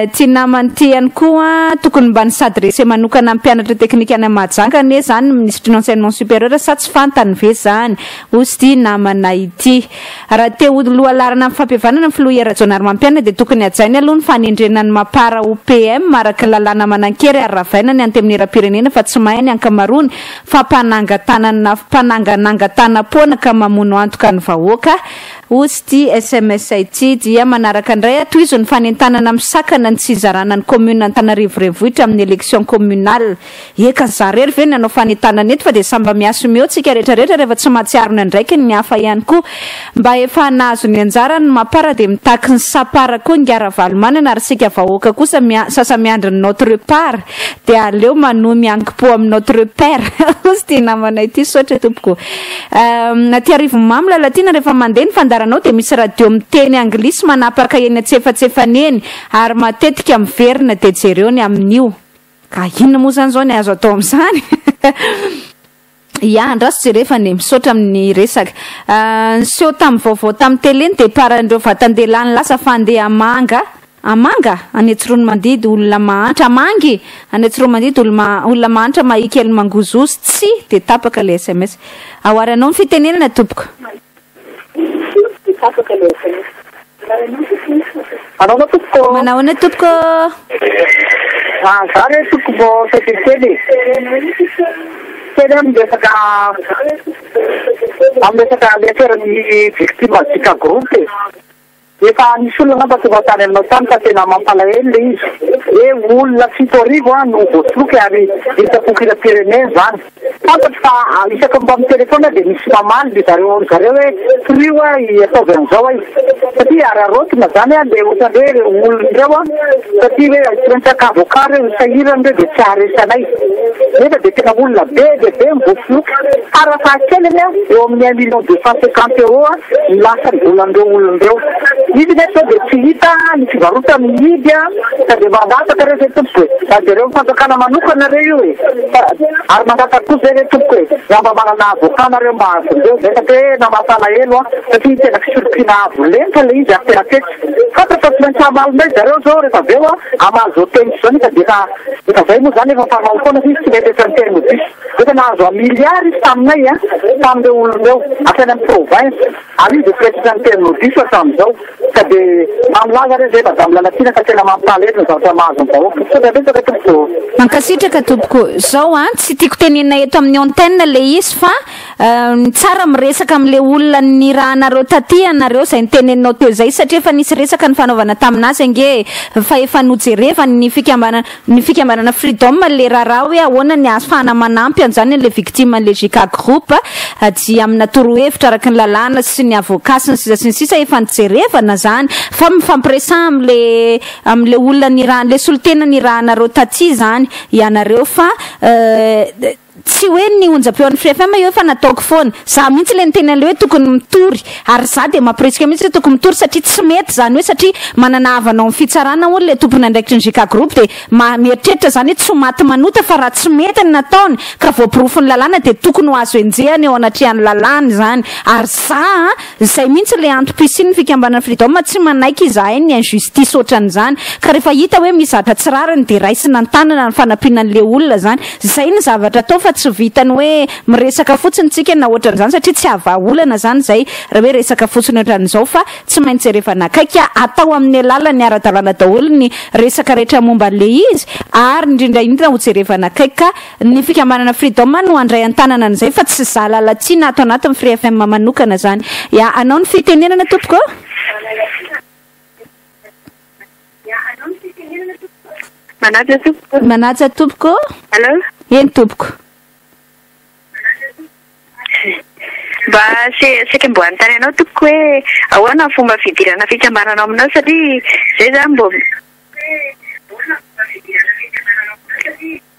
Ity namana ity ihany koa tokony mba ni-s'adresser manokana amin'ny mpianatra teknika any Mahajanga anie izany ny Minisitry ny Enseignement Supérieur sa tsy fantany ve izany hoy ity namana ity. Raha te ho lohalaharana amin'ny fampihavanana ny Filoha Hery Rajaonarimampianina dia tokony hajainy aloha ny fanendrena ny Mapar ho PM araka ny lalàna manan-kery ary ravaina ny Antenimierampirenena fa tsy mahay ny ankamaroany fa mpanangan-tanana mpananganangan-tanam-poana ka mamono antoka ny vahoaka hozy ity sms ity dia manaraka indray a tohizo ny fanentanana misakana ny tsy hizarana ny commune Antananarivo renivohitra amin'ny élection communale eka za rery ve ny hanao fanentanana eto fa dia samy mba mi-assumer eo tsika rehetra rehetra rehefa tsy mahatsiaro ny andraikiny ny hafa ihany koa mba efa nahazo ny anjarany ny mapar dia mitaky ny sapar koa ingahy Ravalomanana ary isika vahoaka kosa sasa miandry ny notre part Dia aleo manohy miankim-po amin'ny Notre Père hozy ity namana ity Misaotra tompoko. Aty Arivonimamo Lalatiana rehefa mandeha ny fandaharanao dia misy radio miteny anglisy manapaka eny antsefatsefany eny ary matetika miverina dia jereo ny amin'io. Ka inona moa izany izao ny azo atao amin'izany? Ya, andraso jerefana e. Misaotra amin'ny resaka. Niseho tamin'ny vaovao tamin'ny télé ny départ an'ireo vatan-dehilahy nilaza fa handeha hamanga, hamanga? Any Tsiroanomandidy, olona mahantra, hamangy! Any Tsiroanomandidy, olona mahantra mahia kely mangozohozo, tsia! Dia tapaka ilay sms. Ahoaranao ny fitenenana tompoko. Manahoana tompoko? Manahoana tompoko? Ah, za re tompoko vao saika kely. Kely amin'ny resaka amin'ny resaka le affaire-n'ny victime JK Group e. Efa nisy olona angamba tonga tany aminao tany fa tena mampalahelo le izy. Hoe olona 700 no voasoloky ary hita kokiram-pirenena izany. Fantatro fa isaky ny mba mi-téléphone dia misy mamaly ry zareo ry zareo hoe torio aho ataovy an'izao aho. Satria araraotina izany le ohatran'ny hoe ireo olona ireo satria hoe tsy maintsy haka avocat ireo, sahirana ireo dia tsy haharesy anay. Nefa dia tena olona be dia be no voasoloky. Farafahakeliny eo amin'ny 1 million 250 euros ny lasa ny volan'ireo olona ireo. Izy nefa izao dia tsy hita ny fivarotany mihidy ka dia mangataka re zay tompoko e. Mba jereo ny fanjakana manokana re io e. Fa ary mangataka koa zay re tompoko e. Raha mba manana avocat nareo mba vonjeo zay fa tena mampalahelo an. Satria tena fisolokiana avo lenta le izy ary tena fetsy. Fantatra fa tsy maintsy hamaly indray zareo zao rehefa avy eo an. Hamaly zao teny zao nefa dia efa efa zay moa zany efa mpanao foana izy tsy mety efa niteny ho diso. Efa nahazo un milliard izy taminay an, tamin'ireo olona ireo hatrany amin'ny province. Ary izy dia tsy mety efa niteny ho diso hatramin'izao. Ka dia mba milaza re zay Madame Lalatiana fa tena mampalahelo ny zavatra mahazo ny vahoaka. Misaotra betsaka tompoko. Mankasitraka tompoko. Zao an, tsy tiako tenenina eto amin'ny antenne le izy fa ny tsara miresaka amin'le olona nirahanareo taty ianareo izay niteneninao teo izay satria efa nisy resaka nifanaovana tamin'azy ange e, fa efa nojerevany ny fikambanana ny fikambanana Freedom le raharaha hoe ahoana ny ahafahana manampy an'izany an'le victime an'le JK Group dia amina torohevitra araka ny lalàna sy ny avocat sy ny sisa sy ny sisa efa nijerevana zany fa mifampiresaha am'le am'le olona nirahan'le solontena nirahanareo taty zany ianareo fa tsy hoe ny onjam-peo an'ny Free FM io efa nataoko foana. Za mihitsy le niteny an'le hoe tokony mitory ary za dia mampirisika mihitsy hoe tokony mitory satria tsy mety zany hoe satria manana havana ao amin'ny fitsarana hono le tompon'andraikitry ny JK Group dia mieritreritra zany hoe tsy ho maty manota fa raha tsy mety ny nataony ka voaporofon'ny lalàna dia tokony ho azo enjehana eo anatrehan'ny lalàna izany. Ary za a, izay mihitsy le antom-pisian'ny fikambanana Freedom, tsy manaiky izahay ny injustice ohatran'izany ka rehefa hita hoe misy zavatra tsy rariny dia raisina an-tanana ny fanampiana an'le olona zany. Zay ny zavatra atao fa tsy vitany hoe miresaka fotsiny tsika na ohatran'izany satria tsy hahavaha olana zany zay raha hoe resaka fotsiny ohatran'izao fa tsy maintsy jerevana akaiky atao amin'ny alalan'ny ara-dalàna daholo ny resaka rehetra momba an'le izy ary indrindra indrindra ho jerevana akaiky ka ny fikambanana Freedom no handray an-tanana an'izay fa tsy za Lalatiana ato anatin'ny Free FM manokana zany. Ya, anao ny fitenenana tompoko. Manaja tompoko. Manaja tompoko. Allô? Eny tompoko. Mba saika mbo hanontany anao tompoko hoe ahoana ny fomba fidirana fikambanana ao aminao satria zay zany mbo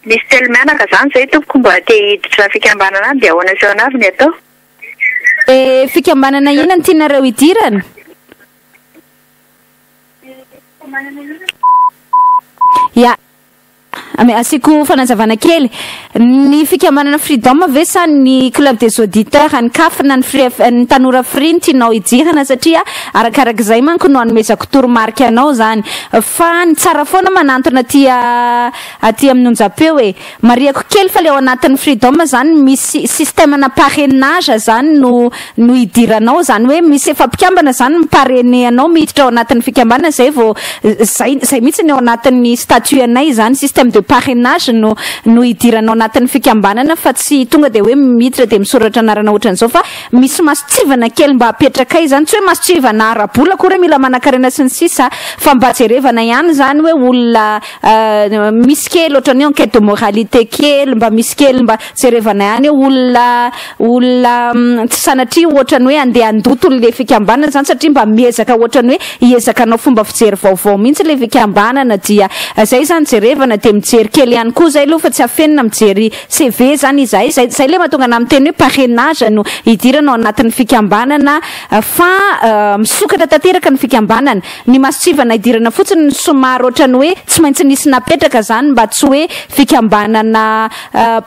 misy telo mianaka zany zay tompoko mba te hiditra fikambanana any dia ahoana sy ahoana avy ny atao? Fikambanana inona no tianareo hidirana? Ya, asiako fanazavana kely. Ny fikambanana Freedom ve sa ny Club des auditeurs, ny CAF na ny Free F, ny Tanora Free no tianao hidirana satria arakarak'izay manko no anomezako toromarika anao zany. Fa ny tsara foana manantona aty aty amin'ny onjam-peo e. Marihako kely fa le ao anatin'ny Freedom zany misy système na parrainage zany no no hidiranao, zany hoe misy efa mpikambana zany mi-parrainer anao miditra ao anatin'ny fikambanana zay vao zay zay mihitsy ny ao anatin'ny statut anay zany, système de parrainage no no hidiranao anatin'ny fikambanana fa tsy tonga de hoe miditra de misoratra anarana ohatran'izao fa misy mason-tsivana kely mba apetrakay zany, tsy hoe mason-tsivana ara-bola akory hoe mila manan-karena sy ny sisa fa mba jerevana ihany zany hoe olona misy kely ohatran'ny hoe enquête de moralité kely mba misy kely mba jerevana ihany hoe olona olona tsy sanatria ohatran'ny hoe andeha handoto le fikambanana zany satria mba miezaka ohatran'ny hoe hiezaka hanao fomba fijery vaovao mihitsy le fikambanana dia zay zany jerevana dia mijery kely ihany koa zay aloha fa tsy afenina mijery CV zany izahay zay zay le mahatonga anah miteny hoe parrainage no hidirana ao anatin'ny fikambanana fa misokatra tanteraka ny fikambanana. Ny mason-tsivana idirana fotsiny no somary ohatran'ny hoe tsy maintsy nisy napetraka izany mba tsy hoe fikambanana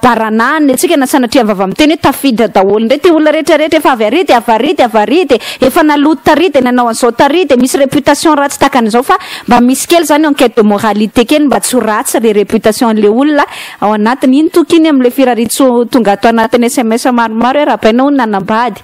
baranahany ny antsika na sanatria vava miteny hoe tafiditra daholo indray ity olona rehetra rehetra efa avy ary dia avy ary dia avy ary dia efa naloto tary dia nanao an'izao tary dia misy réputation ratsy tahaka an'izao fa mba misy kely izany enquête de moralité kely mba tsy ho ratsy le réputation an'le olona ao anatiny. Iny toky iny amin'ilay firariantsoa tonga ato anatin'ny sms maromaro hoe arahabaina hono nanambady.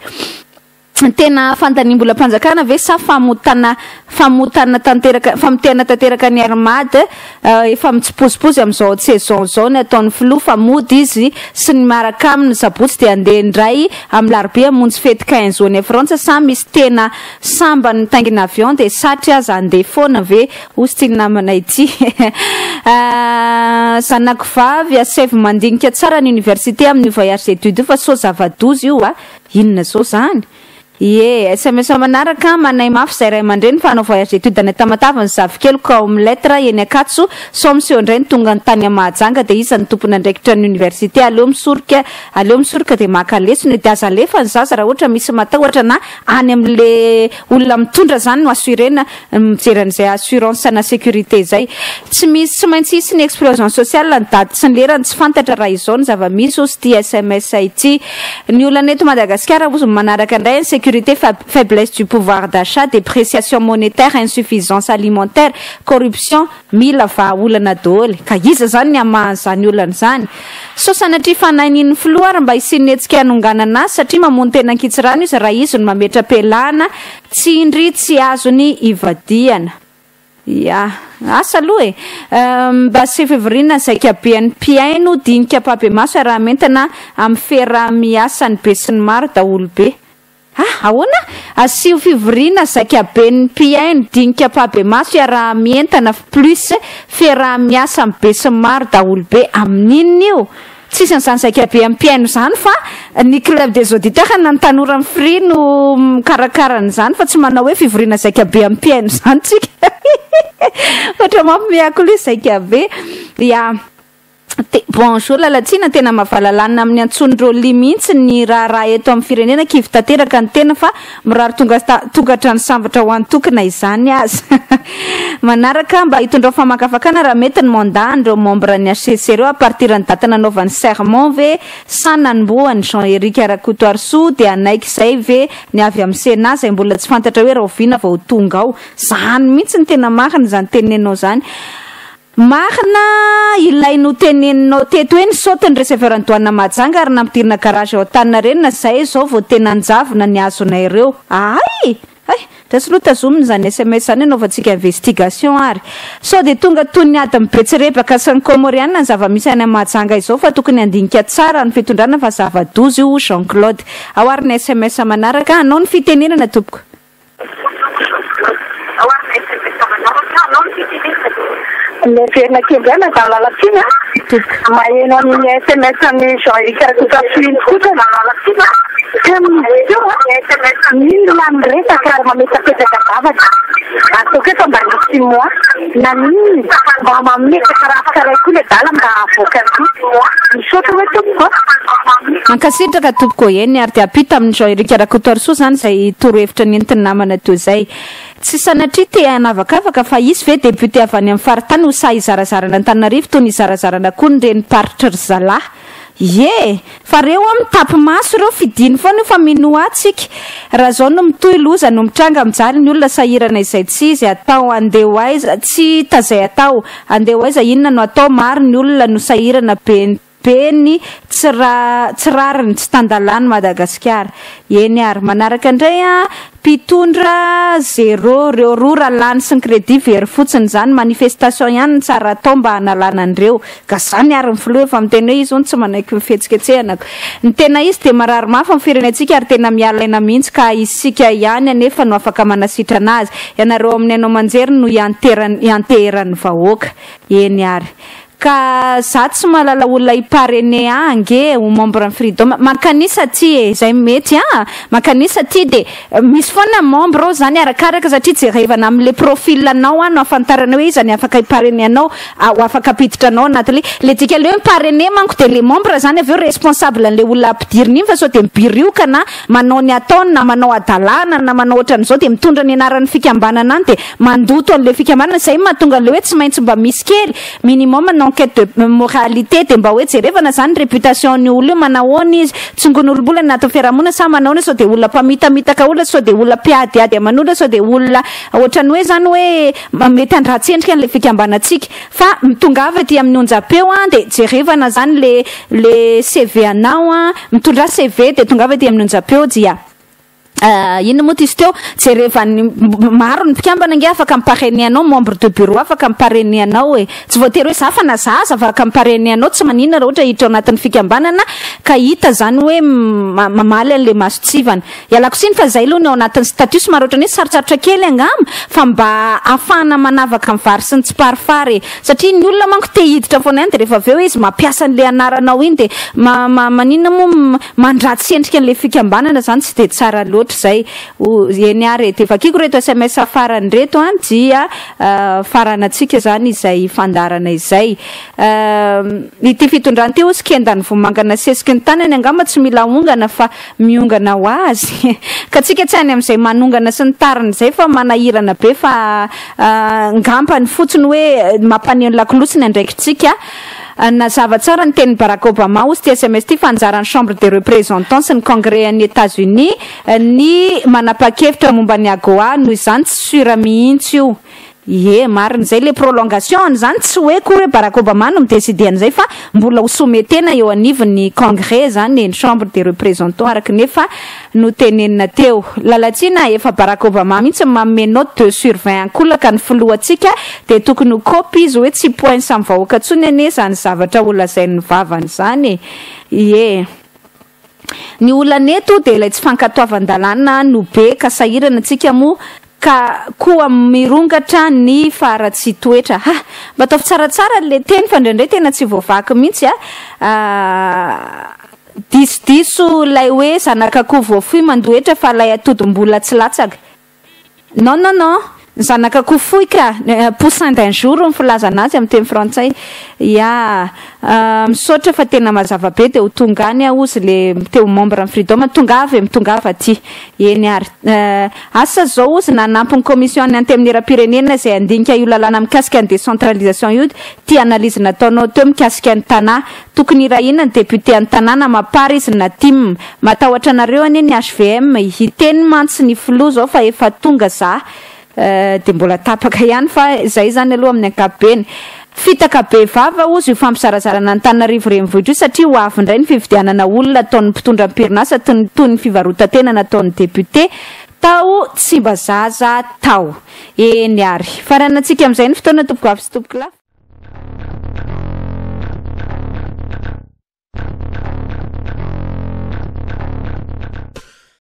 Tena fandaniam-bolam-panjakana ve sa famotana famotana tanteraka famotehana tanteraka ny Air Mad efa mitsipozipozy amin'izao haute saison izao ny ataon'ny filoha fa mody izy sy ny miaraka aminy sabotsy dia handeha indray amin'ny larobia hamonjy fety quinze août any Frantsa sa misy tena sambany mitaingina avion dia satry aza handeha foana ve hozy ity namana ity zanako vavy asaivo mandinika tsara ny université amin'io voyage d'études io fa sao zava-doza io a Inona zao zany? Ie, sms manaraka, manahy mafy zay ray aman-dreny fa hanao voyage d'étude any Tamatave ny zavikeliko ao amin'ny lettre eny Ankatso, sao miseho indray ny tonga ny tany Mahajanga dia iza no tompon'andraikitra ny université, aleo misoroka, aleo misoroka dia maka lesona e, dia aza alefa ny zaza raha ohatra misy matahotra na any amin'le olona mitondra zany no assurer-na mijery an'izay assurance na sécurité izay. Tsy misy, tsy maintsy hisy ny explosion sociale, ny daty sy ny lerany tsy fantatra raha izao ny zava-misy hozy ity sms ity. Ny olana eto Madagasikara hozy ny manaraka indray, insécurité, faiblesse du pouvoir d'achat, dépréciation monétaire, insuffisance alimentaire, corruption, mila vahaolana daholo. Ka iza izany ny hamaha an'izany olana izany? Sao sanatria fanahinin'ny filoha ary mba hisian'ny hetsika hanonganana azy satria mamono tena ankitsirano izy raha izy no mametra-pialana Tsindry tsy azony ivadihana. Ya. Asa aloha e. Mba asio fivoriana zaikabean'ny mpihaino dinika ampahibemaso iaraha-mientana amin'ny fiaraha-miasan'ny besinimaro daholobe. Ah, ahoana? Asio fivoriana zaikaben'ny mpihaino dinika ampahibemaso iaraha-mientana plus fiaraha-miasa amin'ny besinimaro daholobe. Amin'inona io? Tsisy an'izany zaikabe amin'ny mpihaino izany fa ny club des auditeurs na ny tanora amin'ny free no mikarakara an'izany fa tsy manao hoe fivoriana zaikabe amin'ny mpihaino izany tsika. Ohatra mampimehy koa ilay zaikabe. Ya. Te, bonjour Lalatsiana, tena mavalalanina amin'ny antsoin'i Rolly mihitsy ny raharaha eto amin'ny firenena, kivy tanteraka ny tena fa mirary tonga tonga hatrany sambatra ho an'i Toky na izany aza. Manaraka, mba hitondrao famakafakana raha mety ny mandat an'ireo membre ny HCC ireo à partir ny date nanaovany serment ve sa nanombohany Jean Eric Rakotoarisoa dia hanaiky izay ve ny avy amin'ny Sénat izay mbola tsy fantatra hoe rahoviana vao ho tonga ao. Zany mihitsy no tena marina izany teninenao izany. Marina ilay noteneninao teto hoe nisaoty ny receveur ny douane Mahajanga ary nampidirina garage ao Antaninarenina zay izao vao tena njavona ny azonay ireo. Ahay! Hay! Ndraso aloha tazomina izany sms izany hanaovantsika investigation ary. Sao dia tonga toy ny adin'ny Betsirebaka sy ny Kômôrianina ny zava-misy any Mahajanga izao fa tokony handinika tsara ny fitondrana fa zava-doza io hoy Jean Claude. Ao ary ny sms manaraka. Anao ny fitenenana tompoko. Ao ary ny sms manaraka. Anao ny fitenenana tompoko. Miverina kely indray Madame Lalatiana a! Maheno an'iny sms an'i Jean Eric Rakotoarisoa iny kosa Lalatiana a! Tamin'izy teo a! Mila miresaka ary mametrapetraka zavatra. Ataoko hoe fa mba nisy six mois. Naninona? Mba mametraka rafitra iray koa ilay dala mba hahavoaka an'ity. Misaotra hoe tompoko a! Mankasitraka tompoko. Eny ary dia ampita amin'i Jean Eric Rakotoarisoa izany izay torohevitra nentin'ny namana teo izay. Tsy sanatria te hanavakavaka fa hisy ve député avy any amin'ny faritany ho sahy hizarazara an'Antananarivo toy ny hizarazarana koa ny renim-paritry ry zalahy? Ie! Fa reo an mitapy maso reo fidiny foana io fa minoa ahy tsika. Raha zao no mitohy loza no mitranga mijaly ny olona sahirana izay tsy izy atao andeha ho aiza tsy hita zay atao andeha ho aiza inona no atao maro ny olona no sahirana be be ny tsy ra tsy rariny tsy tan-dalàny Madagasikara. Eny ary. Manaraka indray an, mpitondra zéro, reo rora lany sy ny crédit very fotsiny izany, manifestation ihany no tsara atao mba hanalana an'ireo. Ka zany ary ny filoha efa miteny hoe izy hono tsy manaiky ny fihetsiketsehana. Ny tena izy dia marary mafy ny firenentsika ary tena miala aina mihitsy ka isika ihany anefa no afaka manasitrana azy. Ianareo amin'ny haino aman-jery no ianteheran'ny vahoaka. Eny ary. Ka za tsy mahalala olona hi parrainer ahy ange ho membre ny freedom, mankanisa aty e, zay mety an, mankanisa aty de misy foana membre ao zany arakaraka satria jerevana amle profil anao an no ahafantarana hoe iza ny afaka hi parrainer anao ho afaka hampiditra anao anaty le, le dikan'le hoe mi parrainer manko de le membre zany avy eo responsable an'le olona ampidirina iny fa sao de mibirioka na manao ny ataony na manao hadalana na manao ohatran'izao de mitondra ny anaran'ny fikambanana any de mandoto an'le fikambanana, zay no mahatonga an'le hoe tsy maintsy mba misy kely minimum ny enquête de moralité de mba hoe jerevana zany réputation ny olona io manahoana izy, tsongon'olombolana anatin'ny fiarahamonina sa manahoana sao de olona mpamitamitaka olona sao de olona mpiadiady aman'olona sao de olona ohatran'ny hoe zany hoe mety handratsy endrika an'le fikambanantsika fa mitongava aty amin'ny onjam-peo an de jerevana zany le le CV anao an, mitondrà CV de tongava aty amin'ny onjam-peo dia. Inona moa ty izy teo? Jerevan'ny maro ny mpikambana ange afaka mi-parrainer anao, membre de bureau afaka mi-parrainer anao e. Tsy voatery hoe za fa na za aza afaka mi-parrainer anao, tsy maninona raha ohatra hiditra ao anatin'ny fikambanana ka hita zany hoe mamaly an'le mason-tsivana. Ialako tsiny fa zay aloha ny ao anatin'ny statut, somary ohatran'ny hoe sarotsarotra kely angamba fa mba ahafahana manavaka ny vary sy ny tsiparifary e. Satria ny olona manko te hiditra foana ihany de rehefa avy eo izy mampiasa an'le anaranao iny de maninona moa Mandratsy endrika an'ilay fikambanana zany tsy dia tsara loatra izay. Eny ary e, dia vakiko ireto sms farany ireto an, dia faranantsika izany izay fandaharana izay. Ity fitondrana ity hozy kendan'ny vomanga nasesiky ny tanany angamba tsy mila ahongana fa miongana ho azy. Ka tsika tsy any amin'izay manongana sy ny tariny izay fa manahirana be fa ngambany fotsiny hoe mampaneno lakolosy ny andraikitsika. Nazava tsara ny tenin'i Barack Obama hozy ity sms ity fa anjaran'ny Chambre des Représentants sy ny Congrès an'i Etats-Unis ny manapa-kevitra momba ny AGOA, noho izany tsy sûr mihitsy io. Ie, marina izay, le prolongation an'izany tsy hoe akory hoe Barack Obama no mi-decider an'izay fa mbola ho soumetena eo anivon'ny Congrès izany e, ny Chambre des Représentants araka ny efa notenenina teo. Lalatsiana, efa Barack Obama mihitsy no manome note deux sur 20 ankolaka ny filohantsika dia tokony ho kopy izy hoe tsy points amin'ny vahoaka tsony anie izany zavatra ho lazain'ny vavany izany e! Ie. Ny olana eto dia ilay tsy fankatoavan-dalàna no be ka sahirana tsika moa ka koa mirongatra ny faharatsian-toetra. Ha! Mba ataovy tsaratsara le teny fa indraindray tena tsy voavaky mihitsy a! Diso diso ilay hoe zanak'akoho voafoy mandoa hetra fa ilay atody mbola tsy latsaka. Non non non, ny zanak'akoho foy ka, poussin d'un jour ny filazana azy amin'ny teny frantsay. Ya, misaotra fa tena mazava be dia ho tonga any aho hozy le te ho membre ny Freedom, tongava e, mitongava aty. Eny ary. Asa zao hozy nanampy ny commission ny antenimierampirenena izay handinika io lalàna mikasika ny décentralisation io ty analyse nataonao teo mikasika ny Tanà. Tokony hirahina ny député any tanàna mapar izy na tim. Matahotra anareo anie ny hvm hiteny mantsy ny filoha zao fa efa tonga za de mbola tapaka ihany fa zay zany aloha amin'ny ankapobeny. Fitaka be vava ozy io fampizarazarana Antananarivo renivohitra io satria ho avy indray ny fividianana olona ataon'ny mpitondra am-perinasa toy ny fivarotan-tena nataon'ny député tao Tsimbazaza tao. Eny ary. Faranantsika amin'izay ny fotoana tompoko vavy sy tompoko lahy.